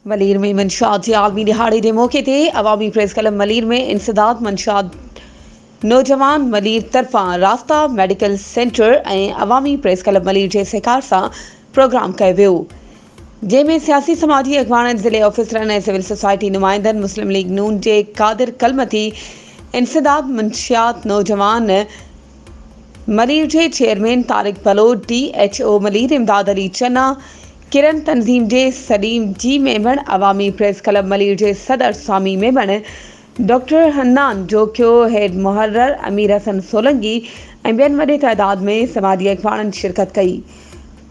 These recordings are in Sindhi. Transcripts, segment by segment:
ملير ۾ منشيات جي عالمي ڏهاڙي جي موقعي تي عوامي پريس ڪلب ملير ۾ انسداد منشيات نوجوان ملير طرفان راستا ميڊيڪل سينٽر ۽ عوامي پريس ڪلب ملير جي سهڪار سان پروگرام ڪيو ويو جنهن ۾ سياسي سماجي اڳواڻن ضلعي آفيسرن ۽ سول سوسائٽي نمائندن مسلم ليگ نون جي قادر ڪلمتي انسداد منشيات نوجوان ملير جي chairman Tariq Baloch, D H O Malir Imdad Ali Channa, Kiran تنظيم جي سليم جي ميمڻ، عوامي پريس ڪلب ملير جي صدر سامي ميمڻ، ڊاڪٽر حنان جوکيو، هيڊ محرر امير حسن سولنگي ۽ ٻين وڏي تعداد ۾ سماجي اڳواڻن شرڪت ڪئي.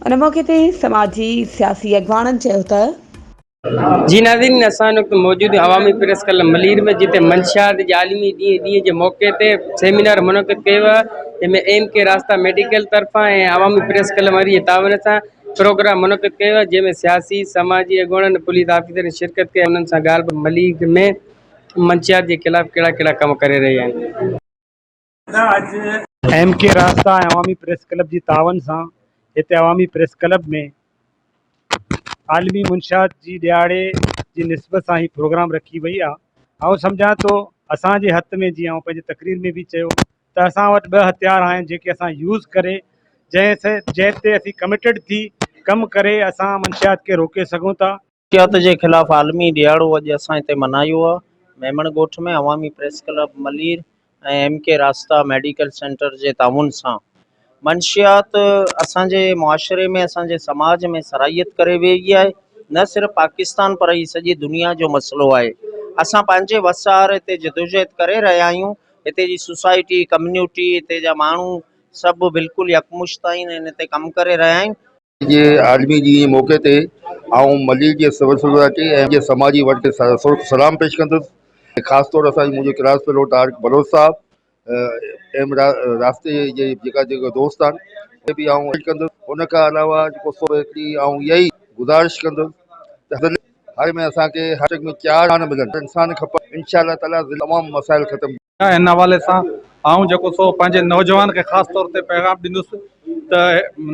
ان موقعي تي سماجي سياسي اڳواڻن چيو ته. جي ناظرين اسان هن وقت موجود آهيون عوامي پريس ڪلب ملير ۾ جتي منشيات جي عالمي ڏينهن ڏينهن جي موقعي تي سيمينار منعقد ڪيو ويو آهي جنهن ۾ ايم ڪي راستا ميڊيڪل طرفان ۽ عوامي پريس ڪلب ملير جي تعاون سان پروگرام منعقد ڪيو ويو آهي جنهن ۾ سياسي سماجي اڳواڻن ۽ پوليس آفيسرن شرڪت ڪئي انهن سان ڳالهه ٻولهه ملير ۾ منشيات جي خلاف ڪهڙا ڪهڙا ڪم ڪري رهي آهن. ايم ڪي راستا ۽ عوامي پريس ڪلب جي تعاون سان هتي عوامي پريس ڪلب ۾ عالمي منشيات جي ڏهاڙي جي نسبت سان هي پروگرام رکي وئي آ آئون سمجهان ٿو اسان جي هٿ ۾ جيئن آئون پنهنجي تقرير ۾ به چيو ته اسان وٽ ٻه هٿيار آهن جيڪي اسان يوز ڪري جنهن سي جنهن تي اسين ڪميٽيڊ ٿي ڪم ڪري اسان منشيات کي روڪي سگهون ٿا. منشيات جي خلاف عالمي ڏهاڙو اڄ اسان هتي ملهايو آ ميمڻ ڳوٺ ۾ عوامي press club Malir ۽ M K Rasta medical centre جي تعاون سان منشيات اسان جي معاشري ۾ اسان جي سماج ۾ سرائيت ڪري ويئي آهي نه صرف پاڪستان پر هي سڄي دنيا جو مسئلو آهي اسان پنهنجي وس آهر هتي جدوجهد ڪري رهيا آهيون هتي جي سوسائٽي ڪميونٽي هتي جا ماڻهو سڀ بلڪل يڪمشت آهن ۽ هتي ڪم ڪري رهيا آهن. جي عالمي ڏينهن جي موقعي تي آئون ملير جي سول سوسائٽي ۽ جي سماجي ورڪ کي سرخ سلام پيش ڪندس ۽ خاص طور اسان منهنجو ڪلاس فيلو طارق بلوچ صاحب ايم راستي جي جيڪا جيڪا دوست آهن اهي به آئون پيش ڪندس ان کان علاوه جيڪو سو هڪڙي آئون اها ئي گذارش ڪندس ته هر ۾ اسان کي هر ۾ چار ملن انسان کپن انشاء الله تعالي تمام مسائل ختم ان حوالي سان آئون جيڪو سو پنهنجي نوجوان کي خاص طور تي پيغام ڏيندس ته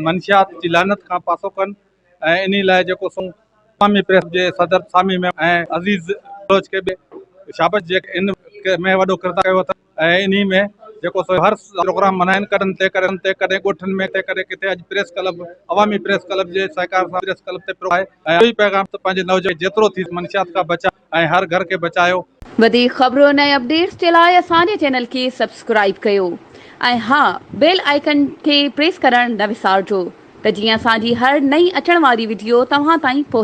منشيات جي لعنت کان پاسو ڪن ۽ انهي لاء جيڪو سو عوامي پريس جي صدر سامي ميمڻ ۽ عزيز بلوچ کي به شابش جيڪي ان ۾ وڏو ڪردار ڪيو اٿن ۽ انهي ۾ جيڪو سو هر پروگرام منائن ڪڏهن تي ڪڏهن تي ڪڏهن ڳوٺن ۾ تي ڪڏهن ڪٿي اڄ پريس ڪلب عوامي پريس ڪلب جي سهڪار سان پريس ڪلب تي پروگرام آهي ۽ اهو ئي پيغام ته پنهنجي نوجوان کي جيترو ٿي منشيات کان بچاء ۽ هر گهر کي بچايو. وڌيڪ خبرن ۽ اپڊيٽس جي لاء اسان جي چينل کي سبسڪرائيب ڪيو ۽ ها بيل آئيڪن کي پريس ڪرڻ نه وسارجو ته جيئن اسان جي هر نئين اچڻ واري وڊيو توهان تائين پهچي.